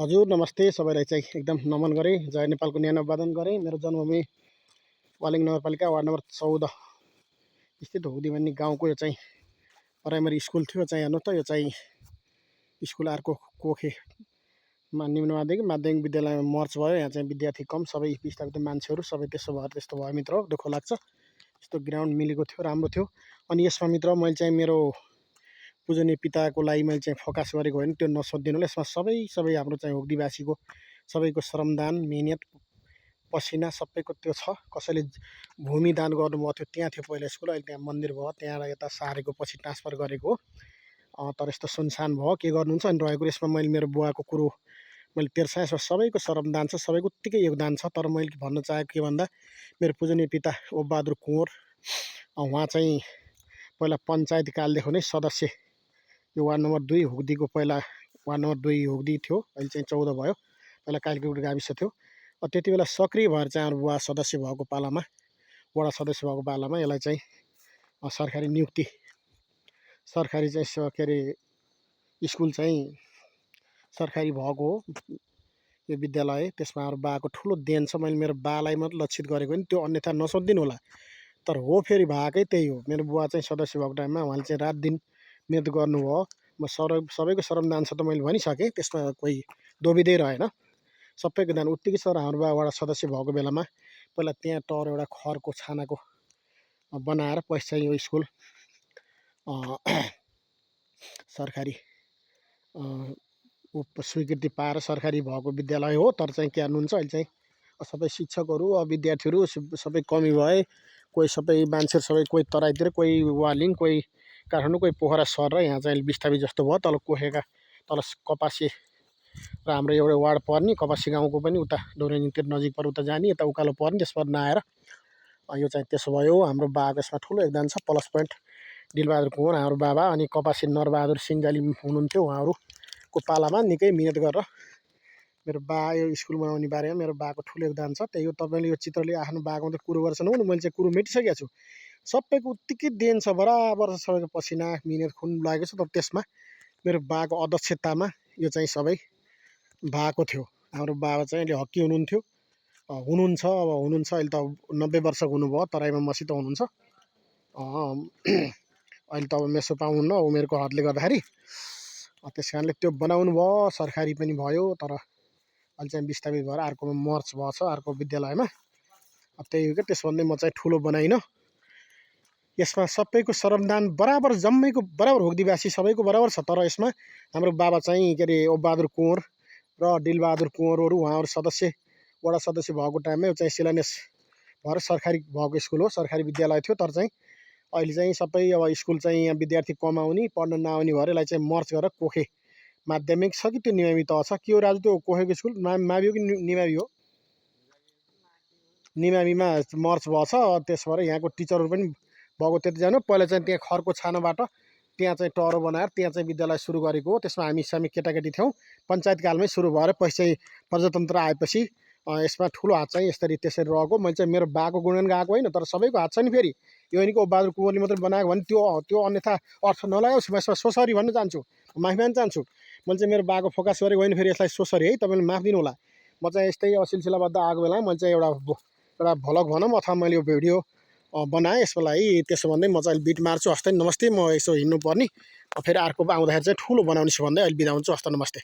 हजुर नमस्ते सबैलाई चाहिँ एकदम नमन गरेँ। जय नेपालको न्यानो वादन गरेँ। मेरो जन्मभूमि वालिङ नगरपालिका वार्ड नम्बर 14 स्थित हुदी भन्ने गाउँको यो चाहिँ प्राइमरी स्कुल थियो। चाहिँ हेर्नु त यो चाहिँ स्कुल अर्को कोखेमा निम्न माध्यमिक विद्यालयमा मर्च भयो। यहाँ चाहिँ विद्यार्थी कम, सबै विस्थापित मान्छेहरू सबै त्यस्तो भयो मित्र। दुःख लाग्छ। यस्तो ग्राउन्ड मिलेको थियो, राम्रो थियो। अनि यसमा मित्र मैले चाहिँ मेरो पूजनीय पिताको लागि मैले चाहिँ फोकस गरेको होइन, त्यो नसोधिदिनु होला। यसमा सबै हाम्रो चाहिँ होगदीवासीको सबैको श्रमदान, मेहनत, पसिना सबैको त्यो छ। कसैले भूमि दान गर्नुभएको थियो, त्यहाँ थियो पहिला स्कुल, अहिले त्यहाँ मन्दिर भयो, त्यहाँबाट यता सारेको पछि ट्रान्सफर गरेको हो। तर यस्तो सुनसान भयो, के गर्नुहुन्छ। अनि रहेको यसमा मैले मेरो बुवाको कुरो मैले तेर्साएँ। यसमा सबैको श्रमदान छ, सबैको उत्तिकै योगदान छ। तर मैले भन्न चाहेको के भन्दा मेरो पूजनीय पिता ओबबहादुर कुँवर, उहाँ चाहिँ पहिला पञ्चायत कालदेखि नै सदस्य, यो वार्ड नम्बर 2 हुगदीको, पहिला वार्ड नम्बर 2 हुगदी थियो, अहिले चाहिँ 14 भयो। पहिला कालीकोट गाविस थियो। त्यति बेला सक्रिय भएर चाहिँ हाम्रो बुवा सदस्य भएको पालामा, वडा सदस्य भएको पालामा यसलाई चाहिँ सरकारी नियुक्ति, सरकारी चाहिँ के अरे स्कुल चाहिँ सरकारी भएको हो यो विद्यालय। त्यसमा हाम्रो बाको ठुलो देन छ। मैले मेरो बालाई मात्र लक्षित गरेको नि, त्यो अन्यथा नसोधिदिनु होला। तर हो फेरि भएकै त्यही हो। मेरो बुवा चाहिँ सदस्य भएको टाइममा उहाँले चाहिँ रात दिन मेहनत गर्नुभयो। म सबैको श्रमदान छ त मैले भनिसकेँ, त्यसमा कोही दोबिँदै रहेन। सबैको दान उत्तिकै छ। र हाम्रो बाबाबाट सदस्य भएको बेलामा पहिला त्यहाँ टर एउटा खरको छानाको बनाएर पछि चाहिँ यो स्कुल सरकारी स्वीकृति पाएर सरकारी भएको विद्यालय हो। तर चाहिँ के गर्नुहुन्छ, अहिले चाहिँ सबै शिक्षकहरू विद्यार्थीहरू सबै कमी भए। कोही सबै मान्छेहरू सबै कोही तराईतिर, कोही वालिङ, कोही काठमाडौँ, कोही पोखरा सर, र यहाँ चाहिँ विस्थापित जस्तो भयो। तल कोखेका तल कपासे र हाम्रो एउटा वार्ड पर्ने कपासी गाउँको पनि उता डोरेनीतिर नजिक पर उता जाने, यता उकालो पर्ने, त्यसबाट नआएर यो चाहिँ त्यसो भयो। हाम्रो बाको यसमा ठुलो योगदान छ। प्लस पोइन्ट दिलबहादुर कुँवर हाम्रो बाबा, अनि कपासी नरबहादुर सिङ्गाली हुनुहुन्थ्यो। उहाँहरूको पालामा निकै मिहिनेत गरेर मेरो बा यो स्कुलमा आउने बारेमा मेरो बाको ठुलो योगदान छ। त्यही हो, तपाईँले यो चित्रले आफ्नो बाको त कुरो गर्छ नहुनु, मैले चाहिँ कुरो मेटिसकेको छु। सबैको उत्तिकै देन छ, बराबर सबैको पसिना मिहिनेत खुन लागेको छ। तर त्यसमा मेरो बाको अध्यक्षतामा यो चाहिँ सबै भएको थियो। हाम्रो बाबा चाहिँ अहिले हक्की हुनुहुन्थ्यो, हुनुहुन्छ, अब हुनुहुन्छ। अहिले त 90 वर्षको हुनुभयो, तराईमा मसित हुनुहुन्छ। अहिले त अब मेसो पाउनुहुन्न उमेरको हदले गर्दाखेरि। त्यस कारणले त्यो बनाउनु भयो, सरकारी पनि भयो। तर अहिले चाहिँ विस्थापित भएर अर्कोमा मर्च भएको छ, अर्को विद्यालयमा। त्यही हो कि, त्यसभन्दा म चाहिँ ठुलो बनाइनँ। यसमा सबैको श्रमदान बराबर, जम्मैको बराबर, होगदीवासी सबैको बराबर छ। तर यसमा हाम्रो बाबा चाहिँ के अरे ओबबहादुर कुँवर र दिलबहादुर कुँवरहरू, उहाँहरू सदस्य, वडा सदस्य भएको टाइममा यो चाहिँ शिलान्यास भएर सरकारी भएको स्कुल हो, सरकारी विद्यालय थियो। तर चाहिँ अहिले चाहिँ सबै अब स्कुल चाहिँ यहाँ विद्यार्थी कम आउने, पढ्न नआउने भएर यसलाई चाहिँ मर्च गरेर कोखे माध्यमिक छ कि त्यो निमावि तह छ, के हो राजु त्यो कोखेको स्कुल मावि हो कि निमावि हो? निमाविमा मर्च भएको छ। त्यस भएर यहाँको टिचरहरू पनि भएको त्यति जानु। पहिला चाहिँ त्यहाँ खरको छानाबाट त्यहाँ चाहिँ टरो बनाएर त्यहाँ चाहिँ विद्यालय सुरु गरेको हो। त्यसमा हामी केटाकेटी थियौँ। पञ्चायतकालमै सुरु भएर पछि चाहिँ प्रजातन्त्र आएपछि यसमा ठुलो हात चाहिँ यसरी त्यसरी रहेको। मैले चाहिँ मेरो बाको गुणगान गाएको होइन, तर सबैको हात छ नि। फेरि यो होइन कि ओबबहादुर कुँवरले मात्रै बनाएको भने त्यो अन्यथा अर्थ नलागोस्। म यसमा सोसरी भन्न चाहन्छु, माफी माग्न चाहन्छु। मैले चाहिँ मेरो बाको फोकस गरेको होइन, फेरि यसलाई सोसरी है, तपाईँले माफ दिनु होला। म चाहिँ यस्तै अब सिलसिलाबद्ध आएको बेलामा मैले चाहिँ एउटा भ्लग भनौँ अथवा मैले यो भिडियो बनाएँ यसको लागि। त्यसो भन्दै म चाहिँ अहिले बिट मार्छु। हस्ते नमस्ते, म यसो हिँड्नुपर्ने, फेरि अर्को आउँदाखेरि चाहिँ ठुलो बनाउने छु भन्दै अहिले बिदा हुन्छु। हस्त नमस्ते।